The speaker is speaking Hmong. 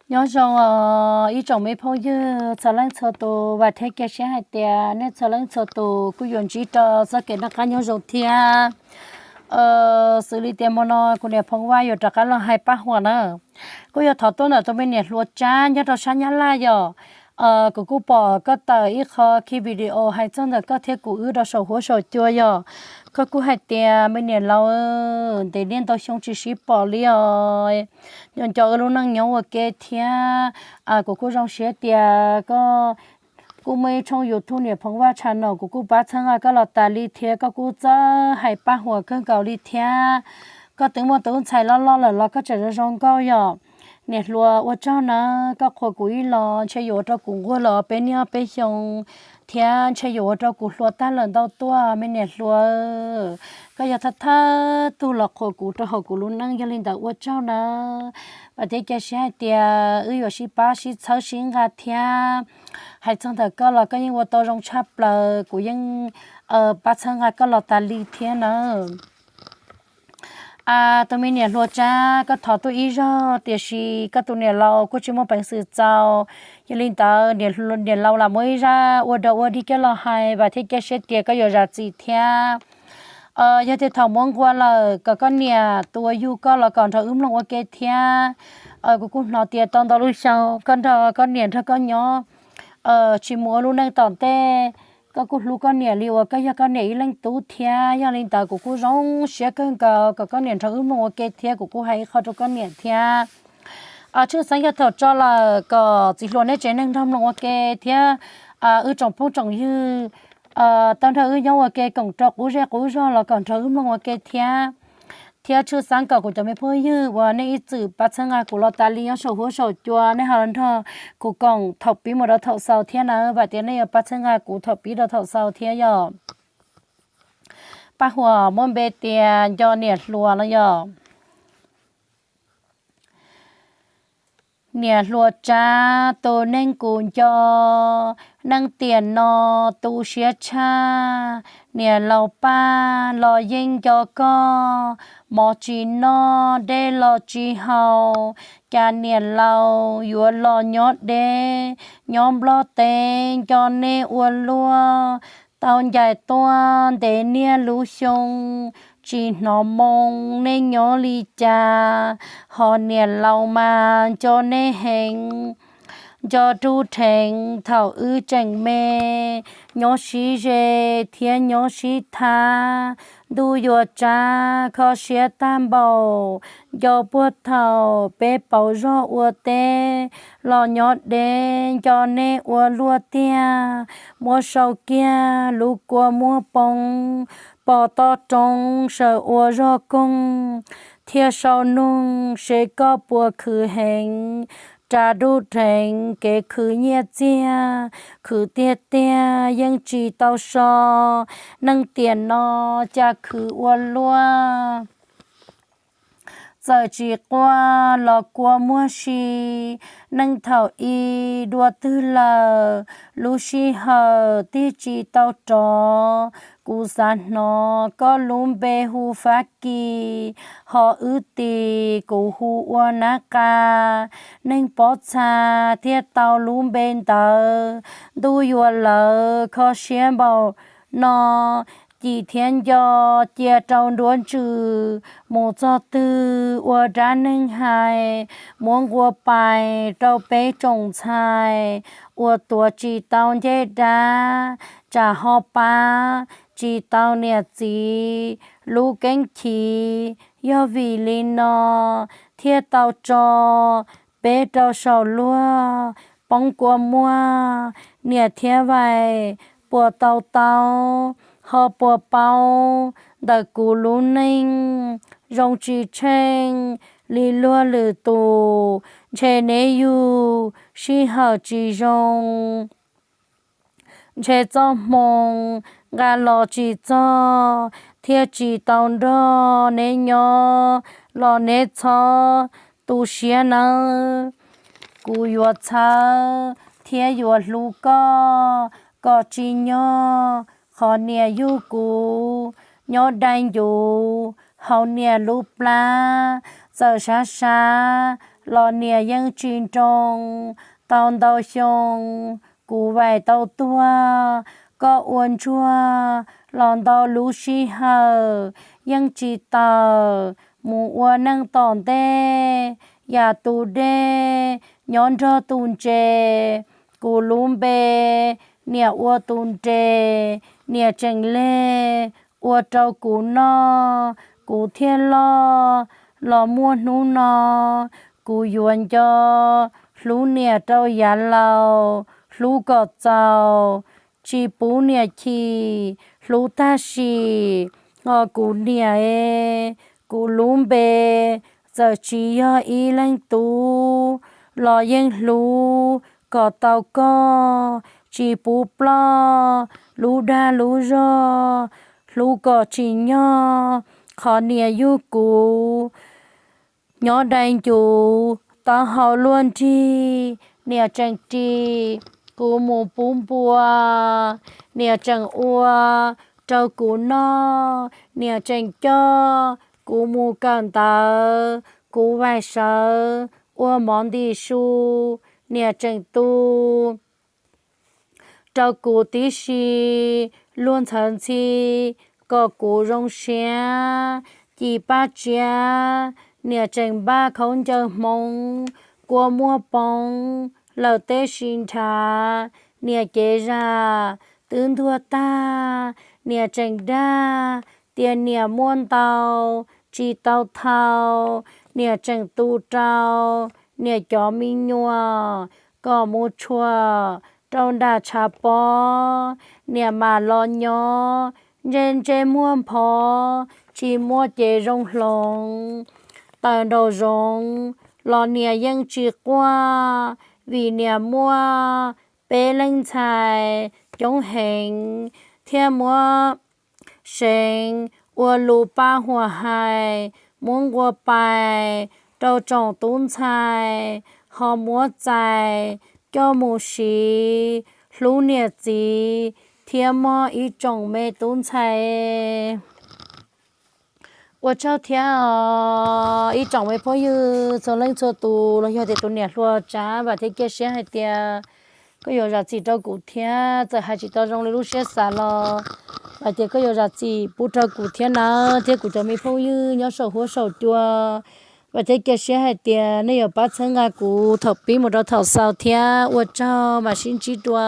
Nyob zoo os ib tsoom me phooj ywg txhua leej txhua tus, vam thiab cia siab hais tias nej txhua leej txhua tus kuj yuav ntsib rau txoj kev noj qab nyob zoo thiab. Xws li tias hmo no kuv niam Phoov Vaj yuav rov qab los hais paj huam na, kuj yog thov tuaj ntawm tus me niam hluas Tsab nyob rau sab Nyab Laj yom. Kuv kuj pom koj tawm ib qho ki video hais txog ntawm koj thiab kuv wb rau saum huab saum cua yom. Koj kuj hais tias me niam laus, ntev niaj ntau xyoo tsis sib pom li os, nco nco wb lub neej nyob ua ke thiab. Kuv kuj zoo siab tias koj kuj muaj ib tshooj YouTube niam Phoov Vaj channel, kuv kuj pab txhawb nqa koj los tas li thiab koj kuj txawj hais paj huam kawg nkaus li thiab. Koj twb muaj tus ntxhais loj loj lawm los koj tseem zoo zoo nkauj yom. Niam hluas ua tsaug na, koj qhuas kuv ib los ntshe yuav ua rau kuv nquag los peb niaj peb xyoo thiab ntshe yuav ua rau kuv hluas tag lawm ntau tuaj me niam hluas. Koj yog thawj thawj tug los qhuas kuv rau hauv kuv lub neej, yog li ntawd ua tsaug na. Vam thiab cia siab hais tias wb yuav sib pab sib txhawb sib nqa thiab. Hais txog ntawm koj los koj yeej ua tau zoo tshaj plaws, kuv yeej pab txhawb nqa koj los tas li thiab nawb. Tus me niam hluas Tsab, koj thov tuaj ib zaug tiam sis koj tus niam laus kuj tsis muaj peev xwm txaus. Yog li ntawd niam laus lam muab ib zaj ua dog ua dig coj los hais, vam thiab cia siab tias koj yuav zam txim thiab. Yog tias thaum muab nquag lawm kom koj niam tus uas yug koj los kom nrog wb mloog ua ke thiab. Kuv kuj hnov tias tau ntau lub xyoo koj nrog koj niam nrog koj nyob, tsis mus ua lub neej tom ntej. Koj kuj hlub koj niam li uas koj yog koj niam ib leej tub thiab, yog li ntawd kuv kuj zoo siab kawg nkaus kom koj niam nrog wb mloog ua ke thiab kuv kuj hais ib qho rau koj niam thiab. Tshwj xeeb yog thaum tso lawm kom txiv hluas neb tsev neeg nrog mloog ua ke thiab. Wb tsoom phooj tsoom ywg tau nrog wb nyob ua ke koom rau qub zej qub zog los kom nrog wb mloog ua ke thiab. Thiab tshwj xeeb kom kuv cov me phooj ywg uas nej ib txwm pab txhawb nqa kuv los tas li nyob saum huab saum cua, nej ho los nrog kuv koom thaum pib mus rau thaum xaus thiab na, vam tias nej yuav pab txhawb nqa kuv thaum pib rau thaum xaus thiab yom. Paj huam muaj npe tias nco niam hluas no yom. Niam hluas Tsab tus neeg kuv nco, neej tiam no tu siab tshaj. Niam laus Paj los yeej nco koj, mov tsis noj dej los tsis haus, cas niam laus yuav los nyob deb nyob Nplog teb nco nej ua luaj. Tau ncaim tuaj ntev niaj lub xyoo, tsis hnov moo nej nyob li cas, ho niam laus mas nco nej heev. Nco Dub Rheev thaum wb tseem me, nyob sib ze thiab nyob sib thab, ntuj yuav tsab kho siab tag npaum. Nco puag thaum peb pauv zog ua teb los nyob deb nco nej ua luaj tiag, muab sau kiag lub kua muag poob, pos toj roob sawv ua zog koog, thiaj sau noog seb koj puas khwv heev. Rab Dub Rheev kev khwv nyiaj txiag, khwv tiag tiag yeej tsis tau so, neej tiam no cas khwv ua luaj. Txawm tsis quaj los kua muag si, neej thaum i dua twg lawm, lub sij hawm tig tsis tau rov. Kuv xav hnov koj lub npe hu Fab Kis, ho wb tis kuv hu ua Nab Qa. Neeg pob txha thiaj tau lub npe ntawd, ntuj yuav lawv kho siab npaum no. Cim thiab nco cia rau nruab ntsws, mus txog twg ua dab neeg hais, muab nqua pais rau peb tsoom ntxhais uas tuav tsis tau ncej dab, tsam ho pab tsis tau niam txiv lub keeb chiv. Yog vim li no thiaj tau tso peb rau saum luag poob kua muag. Niam thiab vais puas tau tau, ho puas paub ntawm kuv lub neej zoo tsis tsheej li luag lwm tus. Ntshe neb yug sij hawm tsis zoo, ntshe txoj hmoo nqa los tsis txog, thiaj tsis tau nrog neb nyob los neb txhob tu siab nawb. Kuv yuav txhawb thiab yuav hlub koj kom tsis nyog qhov niam yug kuv nyob dai ncuv hauv niam lub plab. Txawm sab sab los niam yeej tsis nroo. Tau ntau xyoo kuv vais tau tuag, koj ua ntsuag los ntau lub sij hawm yeej tsis tawm mus ua neej tom ntej. Yam tus dej nyob nrog tus ntses, kuv lub npe niam ua tus nres, niam tseem leg ua rau kuv noj, kuv thiaj loj los muaj hnub no. Kuv yuav nco hlub niam rau yav laus, hlub kom txaus, tsis pub niam chim, hlub tag sim, ho kuv niam e. Kuv lub npe txawm tsis yog ib leeg tub, los yeej hlub kom tau koj, tsis pub ploj lub dag lub zog, hlub kom tsim nyog qhov niam yug kuv. Nyob dai ncuv taub hau luaj nrig, niam tseem ris kuv mus pub npua, niam tseem ua rau kuv noj, niam tseem coj kuv mus kawm ntawv, kuv vais sawv ua mov ntim su, niam tseem tu rau kuv tib si. Luag ntxhawv ntxhi kom kuv zoo siab, ci paj tsiab, niam tseem npaj khaub ncaws hmoov, kua muag poob lawm teb si nrhav, niam cev zam twb ntuag tag, niam tseem dag tias niam muaj ntau tsis tau thau, niam tseem tu rau niam cov me nyuam kom mus tshuam rau nram tshav pob, niam mam los nyob ntsej ntsej muag nphov, tsis muaj cev zoo hloov. Tawm nraum zoov los niam yeej tsis quaj, vim niam muaj peb leej ntxhais coob heev, thiaj muab seev ua lus paj huam hais, muab nqua pais rau tsoom tub ntxhais, ho muab txais coj mus siv, hlub niam txiv thiab mog ib tsoom me tub ntxhais. Ua tsaug thiab os ib tsoom me phooj ywg txhua leej txhua tus, los yog tias tus niam hluas Tsav, vam thiab cia siab hais tias koj yuav zam txim rau kuv thiab. Txawm hais tsis tau zoo li lub siab xav los vam tias koj yuav zam txim pub rau kuv thiab nawb, thiab kuv cov me phooj ywg nyob saum huab saum cua. Vam thiab cia siab hais tias nej yuav pab txhawb nqa kuv thaum pib mus rau thaum xaus thiab. Ua tsaug, mam sib ntsib dua.